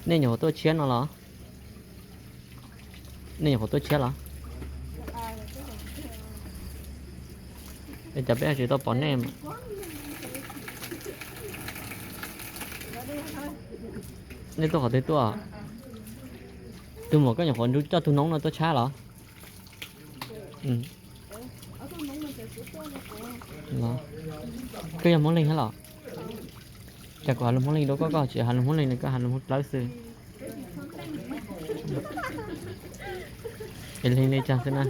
Nej nyuam qhuav tuaj tshiab no los? Nej nyuam qhuav tuaj tshiab los? Es cas peb tsis tau pom nej? Nej tuaj qhov twg tuaj? Tus muam, koj nyuam qhuav coj tus noob no tuaj tshab los? Koj yog Hmoob Leeg thiab los? Cas kuv has lus Hmoob Leeg rau koj, koj tsis has lus Hmoob Leeg li, koj has lus Hmoob Dlawb xwb. Es leeg li cas xwb na?